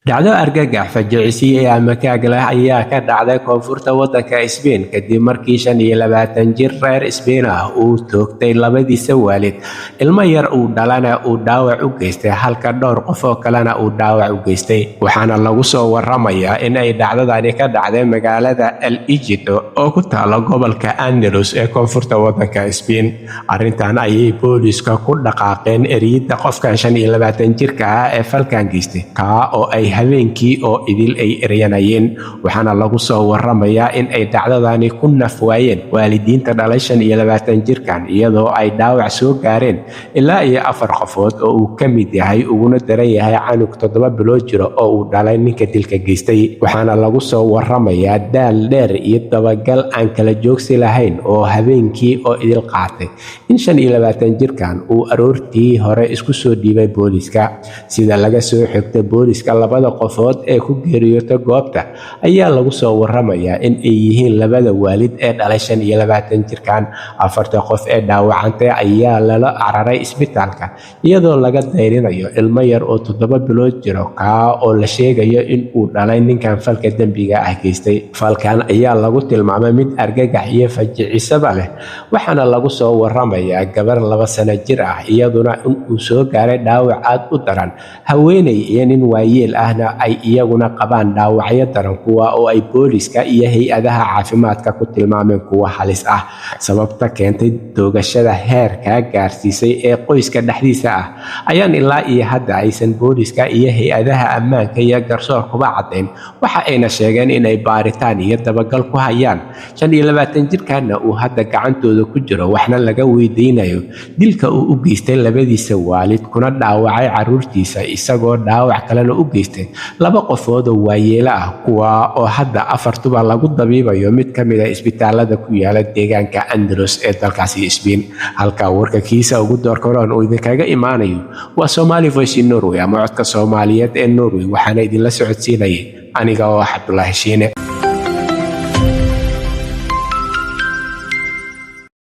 Dhacdo argagax fajicisiye ama kaag leh ayaa ka dhacday koonfurta waddanka Isbiin kadib markii 25 jir reer Isbiin ah uu toogtay labadiisa waalid, ilmo yar uu dhalana uu dhaawac u geystay, halka dhowr qof oo kalena uu dhaawac u geystay. Waxaana lagu soo waramayaa in ay dhacdadani ka dhacday magaalada El Ejido oo ku taala gobolka Andalus ee koonfurta waddanka Isbiin. Arrintan ayay booliiska ku dhaqaaqeen eriyada qofkan 25 jirka ah ee falkan geystay, kaa oo ay habeenkii oo idil ay eryanayeen. Waxaana lagu soo waramayaa in ay dhacdadani ku naf waayeen waalidiinta dhalay 25 jirkan, iyadoo ay dhaawac soo gaareen ilaa iyo afar qofood oo uu ka mid yahay uguna daran yahay canug 7 bilood jiro oo uu dhalay ninka dilka geystay. Waxaana lagu soo waramayaa daal dheer iyo dabagal aan kala joogsi lahayn oo habeenkii oo idil qaatay in 25 jirkan uu aroortii hore isku soo dhiibay booliiska. Sida laga soo xigtay booliiska, labada qofood ee ku geeriyoota goobta ayaa lagu soo waramayaa in ay yihiin labada waalid ee dhalay 25 jirkan. Afarta qof ee dhaawacantay ayaa lala cararay isbitaalka, iyadoo laga dayrinayo ilmo yar oo 7 bilood jiro, kaa oo la sheegayo in uu dhalay ninkan falka dembiga ah geystay. Falkan ayaa lagu tilmaamay mid argagax iyo fajicisaba leh, waxaana lagu soo waramayaa gabar 2 sano jir ah iyaduna in uu soo gaaray dhaawac aad u daran, haweeney iyo nin waayeel ahna ay iyaguna qabaan dhaawacyo daran, kuwa oo ay booliiska iyo hay-adaha caafimaadka ku tilmaameen kuwa halis ah. Sababta keentay toogashada heerkaa gaarsiisay ee qoyska dhexdiisa ah ayaan ilaa iyo hadda aysan booliiska iyo hay-adaha ammaanka iyo garsoorkuba caddayn. Waxa ayna sheegeen inay baaritaan iyo dabagal ku hayaan, 25 jirkanna uu hadda gacantooda ku jiro, waxna laga weydiinayo dilka uu u geystay labadiisa waalid kuna dhaawacay carruurtiisa, isagoo dhaawac kalena u geystay laba qofood oo waayeelo ah, kuwa oo hadda afartuba lagu dabiibayo mid ka mid a isbitaalada ku yaala deegaanka Andalus ee dalkaasi Isbiin. Halka warka kiisa ugu doorkaroon uu idinkaga imaanayo waa Somali Voice in Norway ama codka Soomaaliyeed ee Norway, waxaana idinla socodsiinayay aniga oo ah Cabdulaahi Shiine.